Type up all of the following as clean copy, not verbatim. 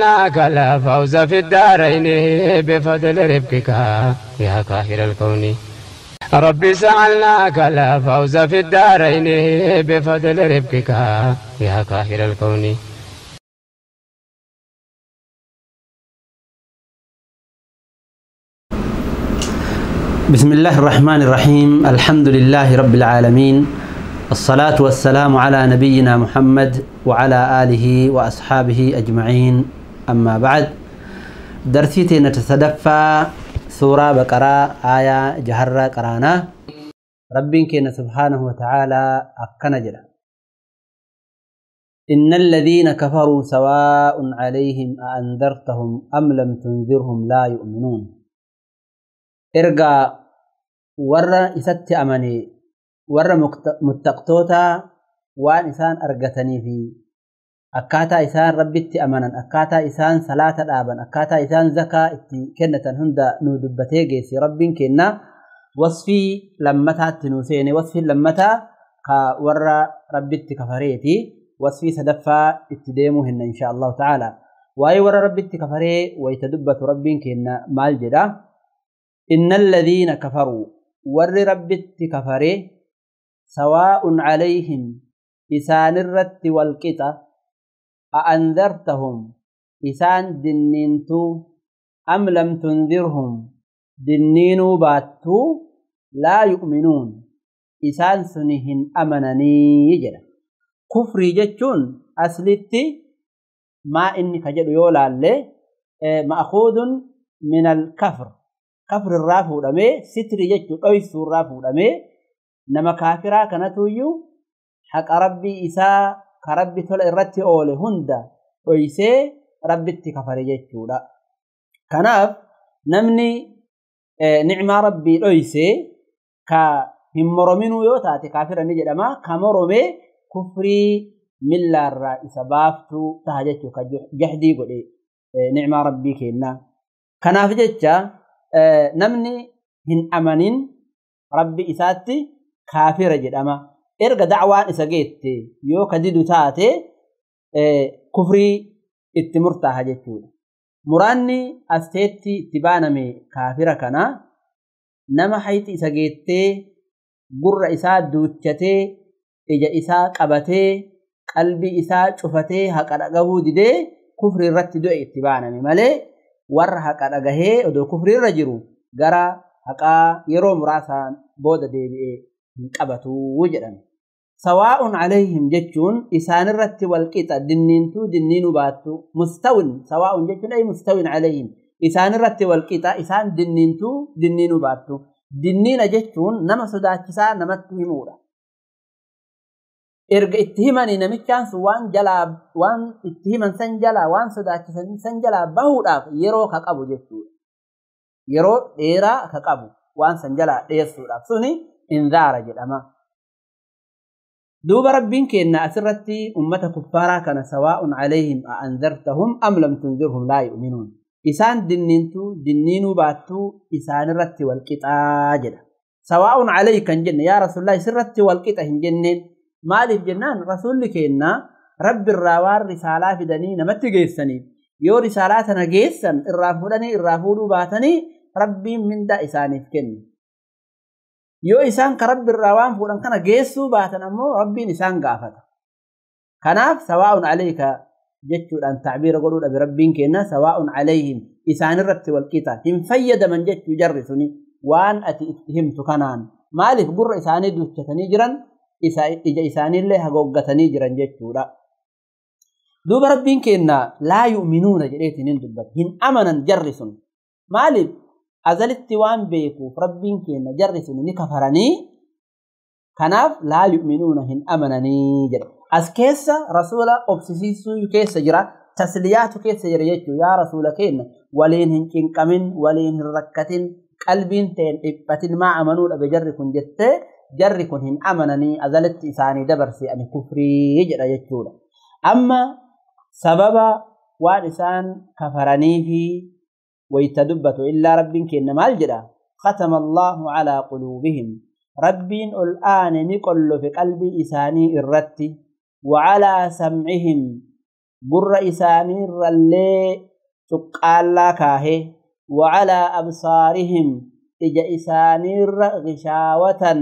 لك الفوز في الدارين بفضل رفقك يا قاهر الكون. ربي سألناك الفوز في الدارين بفضل رفقك يا قاهر الكون. بسم الله الرحمن الرحيم. الحمد لله رب العالمين، الصلاة والسلام على نبينا محمد وعلى آله وأصحابه أجمعين، أما بعد. درسيتي نتسدفى سورة بقرة آية جهرة قرانا. ربك سبحانه وتعالى أكنجل: إن الذين كفروا سواء عليهم أأنذرتهم أم لم تنذرهم لا يؤمنون. إرجع ورا إسات أمني ورا متقتوتا وان إسان أرجتني في أكاتا إسان ربي أمنا، أكاتا إسان صلاة الآبان، أكاتا إسان زكاة كنة هندا نودبتيجي سي ربين كنا وصفي لمتا تنوسيني، وصفي لمتا كورا ربي كفريتي، وصفي سدفا اتديموهن إن شاء الله تعالى. واي ورا ربي كفري ويتدبت ربين كنا مال جدا. إن الذين كفروا ور ربي كفري سواء عليهم إسان الرت والقطة أأنذرتهم إسان دنينتو أم لم تنذرهم دنينو باتو لا يؤمنون إسان سنهن أمنني جدا. كفري جتشون أسلتي ما إني كجد يولا اللي مأخوذ من الكفر، كفر الرافو دمي ستري جتشو أيسو الرافو دمي. نما كافرا كانتو حق ربي إسا كربي تول الرتي أولي هندا ويسي ربي تكفر جتشودا. كناف نمني نعمة ربي ويسي كهم مرمينو يوتاتي كافرا نجد أما كمرمي كفري ملا الرئيس بافتو تهجتشو كجحدي قولي نعمة ربي كينا. كناف جتشا نمني هن أمنين ربي إساتي كافر جد أما إرجع دعوان إسجيت يو كديدو تاتي كفري اتمرتها جتشو. مراني أستيتي تبانمي كافرة كنا نما حيت إسجيت جر إسا دوتشتي إجا إسا قبتي قلبي إسا شفتي هكذا جهود دي كفري رت دو اتبانمي ملي ور هكذا جهه ودو كفري رجرو جرا هكا يروم راسا بود دي بي قبتو وجدن. سواء عليهم جتشون إسان الرت والقطة دنينتو دنينو باتو مستون. سواء جتشون أي مستون عليهم إسان الرت والقطة إسان دنينتو دنينو باتو. دنين جتشون نما صداتشسا نما تهمورا إرجع اتهمني نمتشان سوان جلا وان اتهمن سنجلا وان صداتشسا سنجلا بهورا يرو كقبو جتشون يرو إيرا كقبو وان سنجلا إيرسورا سوني إنذار جدما. دوب ربين كإن أسرتي أمة كفارا كان سواء عليهم أأنذرتهم أم لم تنذرهم لا يؤمنون. إسان دنينتو دنينو باتو إسان الرت والقطة جدا. سواء عليك جن يا رسول الله سرت والقطة جنين مالف جنان رسول كإن رب الراوار رسالة في دنينا ما تجيسني يو رسالاتنا جيسن الرافودني الرافودو باتني ربي من دا إساني فكني يو إسان كرب الروان فورن كان جيسو باتن أمو ربي إسان قافت. كناف سواء عليك جتشو أن تعبير قولوا بربين كنا سواء عليهم إسان الرت والقطة هم فيد من جتشو جرسني وان أتي اتهمت كنان مالك بر إساني دوشتني جرا إجا إساني اللي هقوقتني جرا جتشو لا. دوب ربين كنا لا يؤمنون جريتين دبت هن أمنا جرسن مالك أزلت وان بيكو ربين كنا جرسن نكفرني كناف لا يؤمنون هن أمنني جر أسكيس رسول أبسيسو يكيس جرا تسليات كيس جرا يا رسول كنا ولين هن كمن ولين ركتين قلبين تين إبتين ما أمنوا أبجركن جت جركن هن أمنني أزلت إساني دبرسي أن كفري جرا يجولا. أما سبب وان إسان كفرني في ويتدبت إلا رب كإن مالجرا ختم الله على قلوبهم رب الآن نقل في قلب إساني الرت وعلى سمعهم Gurra isaaniirrallee cuqqaallaa kaahee wacalaa absaarihim ija isaaniirra gishaawatan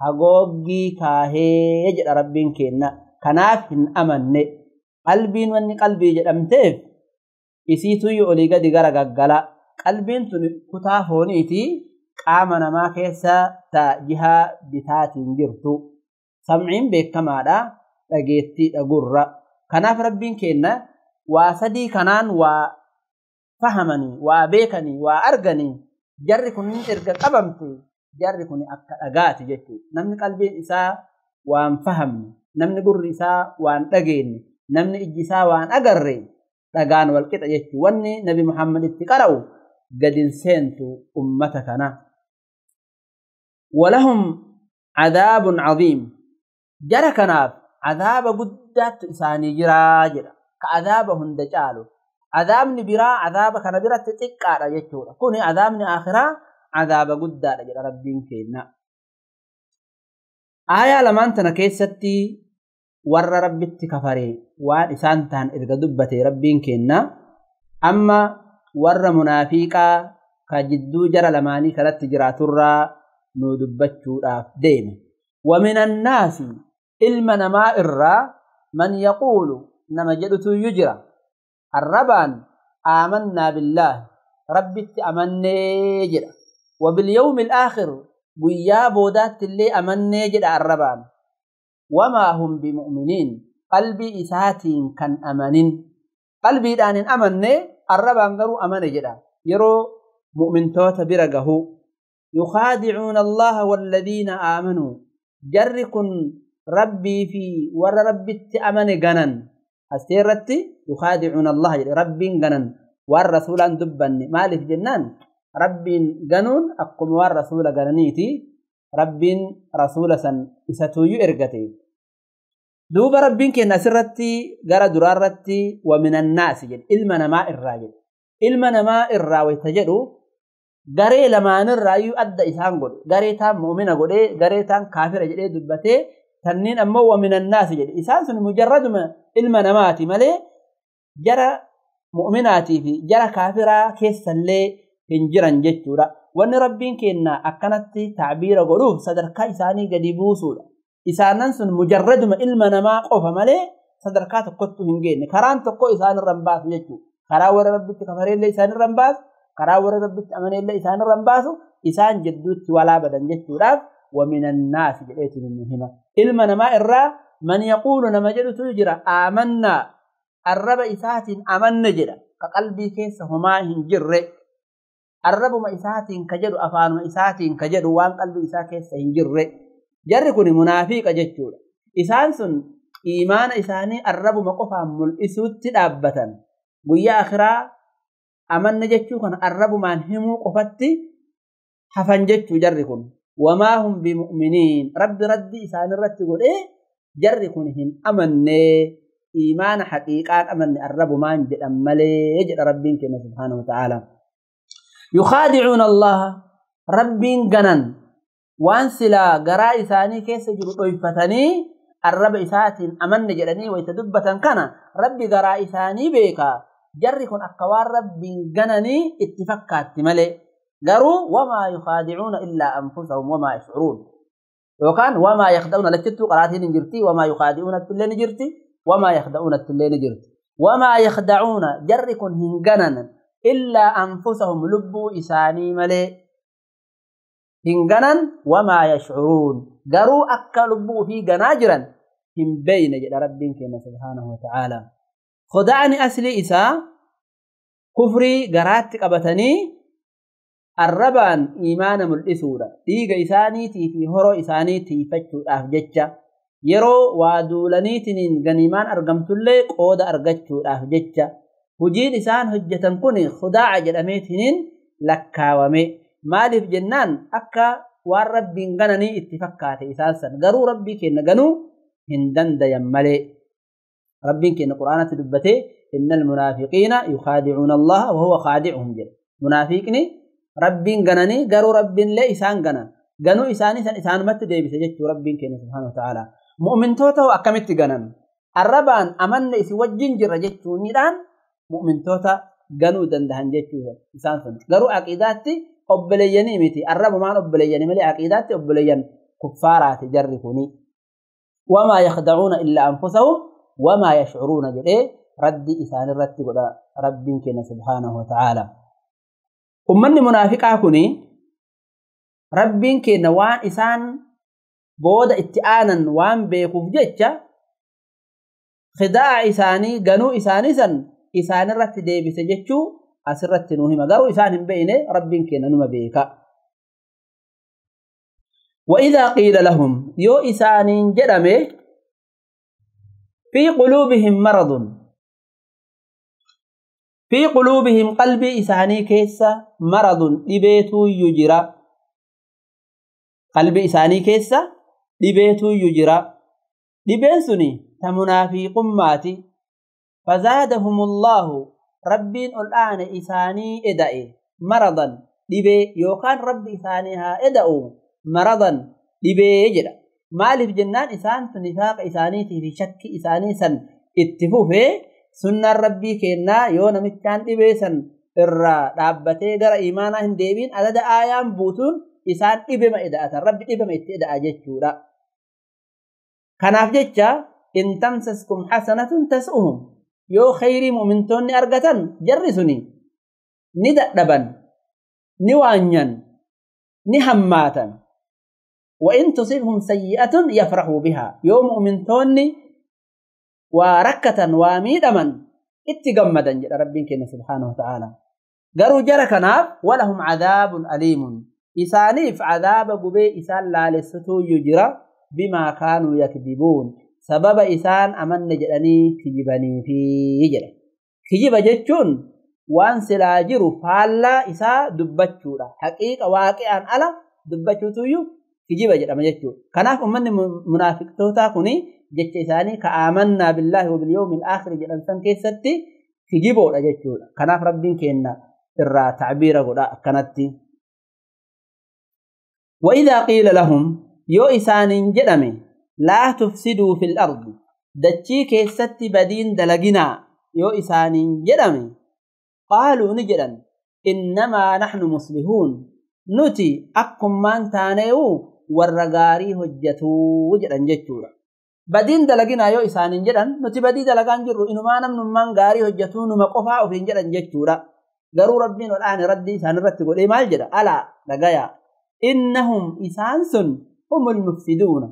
hagooggii kaahee jedha Rabbiin keenna. Kanaaf hin amanne. Qalbiin wanni qalbii jedhamteef isiituyyuu olii gadi gara gaggala. Qalbiin tun kutaa fooniiti qaama namaa keessa ta jihaa bitaatiin jirtu. Samciin beekamaadha, dhageettiidha gurra. Kanaaf Rabbiin keenna waa sadii kanaan waa fahamanii, waa beekanii, waa arganii jarri kun erga qabamte jarri kun akka dhagaati jechuudha. Namni qalbiin isaa waan fahamne, namni gurri isaa waan dhageenye, namni ijji isaa waan agarre dhagaan wal qixa jechuudha. Wanni Nabi Muhammad itti qara'u gadin seentu ummata kana. Walahum cadaabun cadiim. Jara kanaaf cadaaba guddaattu isaanii jiraa jedha. Ka cadaaba hunda caalu. Cadaabni biraa cadaaba kana biratti xiqqaadha jechuudha. Kuni cadaabni aakhiraa cadaaba guddaadha jedha Rabbiin keenna. Aayaa lamaan tana keessatti warra Rabbitti kafaree waan isaan ta'an erga dubbate Rabbiin keenna. Amma warra munaafiqaa ka jidduu jara lamaanii kanatti jiraaturraa nu dubbachuudhaaf deeme. ومن الناس ilma namaa irraa man yaquulu nama jedhutu jira. Arrabaan آمنا بالله Rabbitti amannee jedha. وباليوم الآخر guyyaa boodaatti illee amannee jedha arrabaan. وما هم بمؤمنين qalbii isaatiin kan amanin. Qalbiidhaan hin amanne arrabaan garuu amane jedha. Yeroo mu'mintoota bira gahu يخادعون الله والذين آمنوا jarri kun Rabbii fi warra Rabbitti amane ganan. Aseerratti يخادعون الله jedhe Rabbiin ganan waan rasuulaan dubbanne. Maaliif jennaan Rabbiin ganuun akkuma waan rasuula gananiiti. Rabbiin rasuula san isatuyyuu ergate. Duuba Rabbiin keenya asirratti gara duraarratti ومن الناس jedhe ilma namaa irraa jedhe. Ilma namaa irraa wayta jedhu garee lamaanirraayyuu adda isaan godhe. Garee taan mu'mina godhee garee taan kaafira jedhee dubbatee tanniin ammoo ومن الناس jedhe. Isaan sun mujarraduma ilma namaati malee jara mu'minaatii fi jara kaafiraa keessallee hin jiran jechuudha. Wanni Rabbiin keenya akkanatti tacbiira godhuuf sadarkaa isaanii gadi buusuudha. Isaanan sun mujarraduma ilma namaa qofa malee sadarkaa tokkottu hin geenye. Karaan tokko isaanirra hin baasu jechuudha. Karaa warra Rabbitti kafareellee isaanirra hin baasu, karaa warra Rabbitti amaneellee isaanirra hin baasu, isaan jidduutti walaa badan jechuudhaaf ومن الناس jedheetiin nu hima. Ilma namaa irraa man yaquulu nama jedhutu jira. آمنا arraba isaatiin amanne jedha. Ka qalbii keessa homaa hin jirre. Arrabuma isaatiin ka jedhu afaanuma isaatiin ka jedhu waan qalbii isaa keessa hin jirre. Jarri kun munaafiqa jechuudha. Isaan sun iimaana isaanii arrabuma qofaan mul'isuutti dhaabbatan. Guyyaa akhiraa amanne jechuu kana arrabumaan himuu qofatti hafan jechuu jarri kun. وما هم بمؤمنين. Rabbi raddi isaanirratti godhee jarri kun hin amanne. Iimaana haqiiqaan amanne arrabumaan jedhan malee jedha Rabbiin keenya subhaanahu wa ta'aala. يخادعون الله Rabbiin ganan waan silaa garaa isaanii keessa jiru dhoyfatanii arraba isaatiin amanne jedhanii wayta dubbatan kana Rabbi garaa isaanii beeka. Jarri kun akka waan Rabbiin gananii itti fakkaatti malee. Garuu وما يخادعون إلا أنفسهم وما يشعرون. Yookaan وما يخدعون lachittuu qaraatiin hin jirti. وما يخادعون illee ni jirti. وما يخدعون illee ni jirti. وما يخدعون jarri kun hin ganan إلا أنفسهم lubbuu isaanii malee hin ganan. وما يشعرون garuu akka lubbuu ofii ganaa jiran hin beeyne jedha Rabbiin keenya subhaanahu wa ta'aala. Khudaa'ni asli isaa kufrii garaatti qabatanii arrabaan iimaana mul'isuudha. Dhiiga isaaniitii fi horoo isaanii tiifachuudhaaf jecha yeroo waa duulaniitiin ganiimaan argamtullee qooda argachuudhaaf jecha hojiin isaan hojjetan kun khudaa'a jedhameetiin lakkaawame. Maaliif jennaan akka waan Rabbiin gananii itti fakkaate isaan san garuu Rabbii keenya ganuu hin dandayan malee. Rabbiin keenya Qur'aanatti dubbatee إن المنافقين يخادعون الله وهو خادعهم jedhe. Munaafiqni Rabbiin gananii garuu Rabbiin illee isaan gana. Ganuu isaanii san isaanumatti deebise jechuu Rabbiin keenya subhaanahu wa ta'aala. Mu'mintoota hoo akkamitti ganan? Arrabaan amanne isin wajjin jirra jechuunidhaan mu'mintoota ganuu dandahan jechuudha isaan sun. Garuu aqiidaatti obboleeyyanii miti. Arrabumaan obboleeyyanii malee aqiidaatti obboleeyyan kuffaaraati jarri kuni. Wamaa yakhda'uuna illaa anfusahum wamaa yashcuruuna jedhee raddi isaanirratti godha Rabbiin keenya subhaanahu wa ta'aala. Ummanni munaafiqaa kuni Rabbiin keenya waan isaan booda itti aanan waan beekuuf jecha khidaa'a isaanii ganuu isaanii san isaanirratti deebise jechuu asirratti nu hima. Garuu isaan hin beekne Rabbiin keenya numa beeka. وإذا قيل لهم يو إسانين جدمه في قلوبهم مرض في قلوبهم قلبي إساني كيسا مرض لبيتو يجرى قلبي إساني كيسا لبيتو يجرى لبين تمنافق ماتي فزادهم الله ربين الآن إساني إدأي مرضا لبي يوكان ربي إسانيها إدأو مرضا لبي يجرى مالف جنان إسان نفاق إسانيتي في شك إساني سن اتفوفه سنة ربي كنا يونا مكان إبسن إرى رابتي غر إيمانا هندبين عدد آيام بوتون إسان إبما إدأة ربي إبما إتدأ جتشورا كناف جتشا إن تمسسكم حسنة تسؤهم يو خيري مؤمنتون أرغتن جرسني ندأدبا نوانيا نهماتا وإن تصبهم سيئة يفرحوا بها يو مؤمنتون وركة وميدما اتقمدا ربك سبحانه وتعالى قالوا جركناف ولهم عذاب أليم إسانيف عذاب قبي إسان لا لستو يجرى بما كانوا يكذبون سبب إسان أمن جلني كجبني في يجرى كجب جتشون وان سلاجر فالا إسا دبتشورا حقيقة واقعا على دبتشو تيو كجب جرى مجتشو كناف أمن منافق توتا كوني جتش إساني كآمنا بالله وباليوم الآخر جلن سن كيستي كجبوا جتشورا كناف ربين كينا إرى تعبير قراء كانت. وإذا قيل لهم يو إسان جلمي لا تفسدوا في الأرض دتشي كيست بدين دلقنا يو إسان جلمي قالوا نجلا إنما نحن مصلحون نتي أكم من تانيو والرقاري هجتو جلن جتورا بدين دلقنا يو إسان جلن نتي بدي دلقان جرو إنما نمن من قاري هجتو نمقفا وفين جلن جتورا قالوا ربين والآن ردي إسان رتقوا إيه مال جدا ألا لقيا إنهم إسان سن هم المفسدون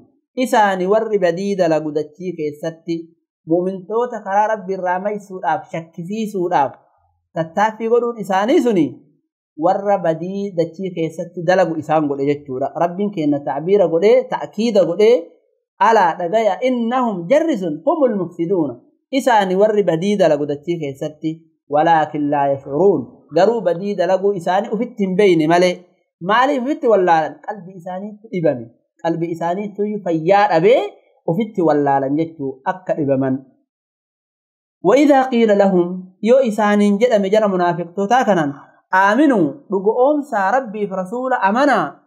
إسان ور بديد لقدتشي كيستي مؤمن توتا خرا ربي الرامي سوراب شكسي سوراب تتافي قولون إساني سني ور بديد دتشي كيستي دلقوا إسان قول إجتورا ربين كينا تعبير قول إيه تأكيد قول إيه ألا لقيا إنهم جرسن هم المفسدون إسان ور بديد لقدتشي كيستي ولكن لا يشعرون قالوا بديد لقوا إساني أفتن بين ملئ مالي فت ولا قلبي إساني إبمي قلبي إساني تيفيار أبي وفت ولا لنجتو أك إبمن. وإذا قيل لهم يو إساني جد مجرى منافق توتاكنا آمنوا رقوم ربي في رسول أمنا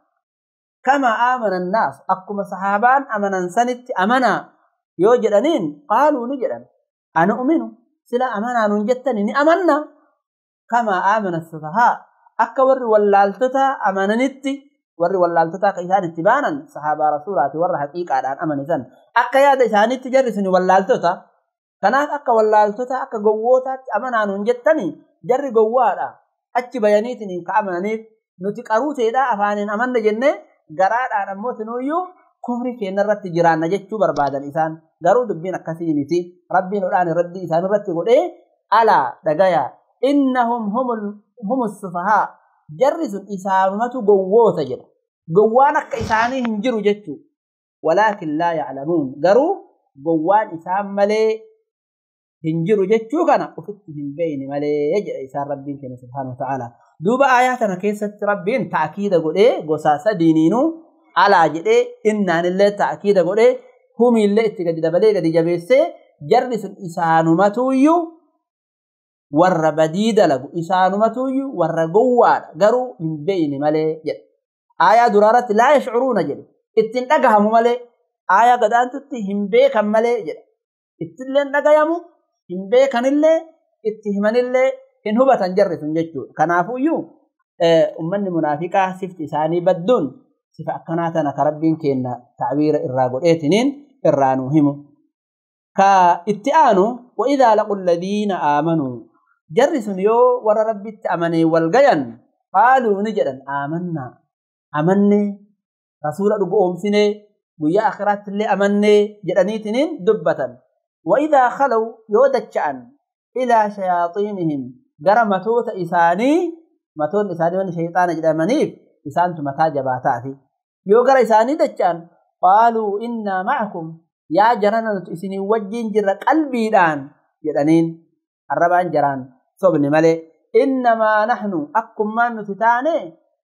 كما آمن الناس أقوم صحابان أمنا سنت أمنا يو جدنين قالوا نجدن أنا أؤمن سلا أمنا نجتني أمنا كما آمن السفهاء akka warri wallaaltota amananitti warri wallaaltota akka isaan itti baanan sahaabaa rasuulaati warra haqiiqaadhaan amanisan akka yaada isaanitti jarri suni wallaaltota kanaaf akka wallaaltota akka gowwootaatti amanaan hin jettani jarri gowwaadha achi bayaniitiin ka amananiif nuti qaruuteedha afaaniin amanna jenne garaadhaan ammoo sinuuyyuu kufri keenya irratti jiraanna jechuu barbaadan isaan garuu dubbiin akkasii miti rabbiin odhaan irratti isaan irratti godhee alaa dhagaya innahum هم السفهاء جرس إسامة قوة جدا قوانك إساني هنجروا جتو ولكن لا يعلمون قروا قوان إسام ملي هنجروا جتو كان أفتهم بين ملي يجري إسان ربين كنا سبحانه وتعالى دوب آياتنا كيسة ربين تأكيد قول إيه قصاصة دينينو على جد إيه إنان اللي تأكيد قول إيه هم اللي اتقد بلي قد جبسي جرس إسانمتو يو warra badii dalagu isaanumatuyyuu warra gowwaadha garuu hin beeyne malee jedhe. Aayaa duraarratti laa yashcuruuna jedhe ittiin dhagahamu malee aayaa gadaantutti hin beekan malee jedhe. Ittilleen dhagayamu hin beekanillee itti himanillee hin hubatan jarri sun jechuudha. Kanaafuyyuu ummanni munaafiqaa sifti isaanii badduun sifa akkanaa tana ka Rabbiin kenna ta'biira irraa godheetiniin irraa nuu himu. Ka itti aanu wa'idaa laqu alladhiina aamanuu jarri sun yoo warra Rabbitti amanee wal gayan qaaluu ni jedhan aamannaa amannee rasuula dhugoomsinee guyyaa akhiraatti illee amannee jedhaniitiniin dubbatan. Wa'idaa khalaw yoo dacha'an ilaa shayaatiinihim gara matoota isaanii matoonni isaanii wanni shayxaana jedhamaniif isaantu mataa jabaataati. Yoo gara isaanii dacha'an qaaluu innaa ma'akum yaa jarana nuti isinii wajjin jirra qalbiidhaan jedhaniin arrabaan jaraan sobni malee innamaa nahnu akkummaan nuti taane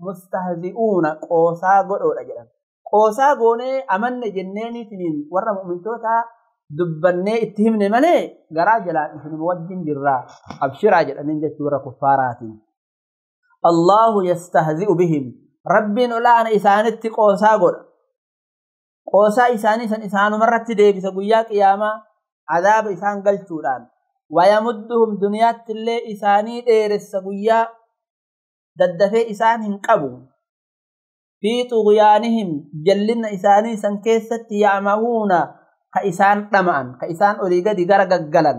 mustahzi'uuna qoosaa godhoodha jedhan. Qoosaa goonee amanne jenneeniitiin warra mu'mintootaa dubbannee itti himne malee garaa jalaan isin wajjin jirra abshiraa jedhaniin jechuu warra kuffaaraatiin. Allahu yastahzi'u bihim Rabbiin olaana isaanitti qoosaa godha. Qoosaa isaanii san isaanumarratti deebisa guyyaa qiyaamaa adaaba isaan galchuudhaan. Wayamudduhum duniyaatti illee isaanii dheeressa guyyaa daddafee isaan hin qabu. Fi xughyaanihim jallinna isaanii san keessatti ya'mahuuna ka isaan dhama'an ka isaan olii gadi gara gaggalan.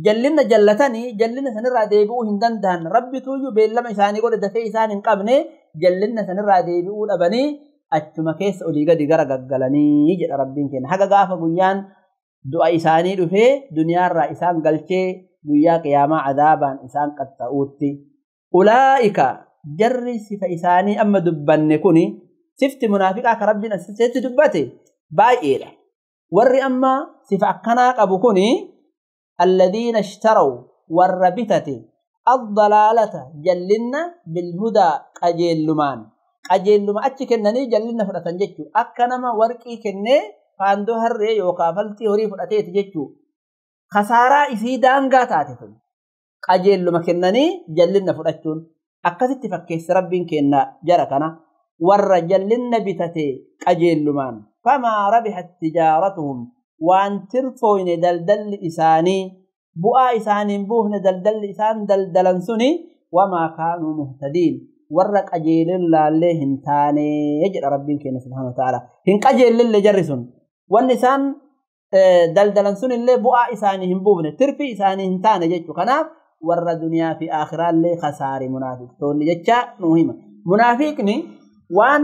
Jallinna jallatanii jallinna sanirraa deebi'uu hin danda'an. Rabbituuyyuu beellama isaanii godhe dafee isaan hin qabne jallinna sanirraa deebi'uu dhabanii achuma keessa olii gadi gara gaggalanii jedha Rabbiin kenna. Haga gaafa guyyaan du'a isaanii dhufee duniyaarraa isaan galchee guyyaa qiyaamaa adaabaan isaan qaxxa'uutti. Ulaa'ika jarri sifa isaanii amma dubbanne kuni sifti munaafiqaa ka Rabbiin asitti dubbate baay'eedha. Warri amma sifa akkanaa qabu kuni alladhiina ishtaraw warra bitate ad-dalaalata jallinna bilhudaa qajeellumaan. Qajeelluma achi kennanii jallinna fudhatan jechuu. Akka nama warqii kennee faandoo harree yookaan faltii horii fudhateeti jechuu. Kasaaraa isii daangaa taate tun qajeelluma kennanii jallinna fudhachuun akkasitti fakkeessa Rabbiin kenna jara kana warra jallinna bitate qajeellumaan. Famaa rabihat tijaaratuhum waan tirfooyne daldalli isaanii bu'aa isaaniin buufne daldalli isaan daldalan suni wamaa kaanuu muhtadiin warra qajeelin laallee hin taane jedha Rabbiin keenya subhaanahu wa ta'ala. Hin qajeellillee jarri sun wanni isaan daldalan sun illee bu'aa isaanii hin buufne tirfi isaanii hin taane jechuu. Kanaaf warra duniyaa fi aakhiraallee khasaare munaafiqtoonni jecha nuu hima. Munaafiqni waan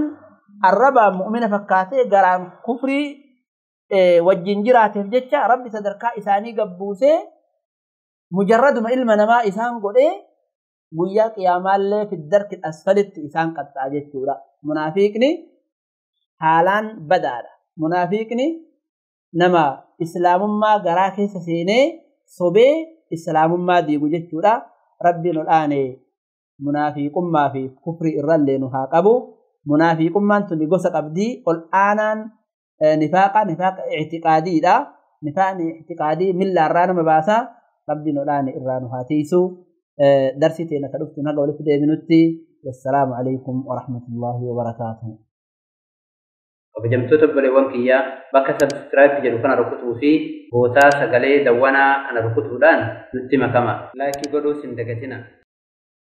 arrabaa mu'mina fakkaatee garaan kufrii wajjin jiraateef jecha Rabbi sadarkaa isaanii gabbuusee mujarraduma ilma namaa isaan godhee guyyaa qiyaamaallee fi darki asfalitti isaan qaxxaa jechuudha. Munaafiqni haalaan badaadha. Munaafiqni nama islaamummaa garaa keessa seenee sobee islaamummaa diigu jechuudha. Rabbiin ol aane munaafiqummaa fi kufrii irrallee nu haa qabu. Munaafiqummaan tuni gosa qabdii ol aanaan nifaaqa nifaaqa i'tiqaadiidha. Nifaaqni i'tiqaadii millaarraa nama baasa. Rabbiin ol aane irraa nu haa tiisu. Darsii teena ka dhuftu haga walitti deebinutti. Wassalaamu alaikum warahmatullaahi wabarakaatuh. Kabajamtoota obboleewwan kiyyaa bakka subscribe jedhu kana rukutuu fi bootaa sagalee dawwanaa kana rukutuudhaan nutti makama. Laayikii godhuus hin dagatina.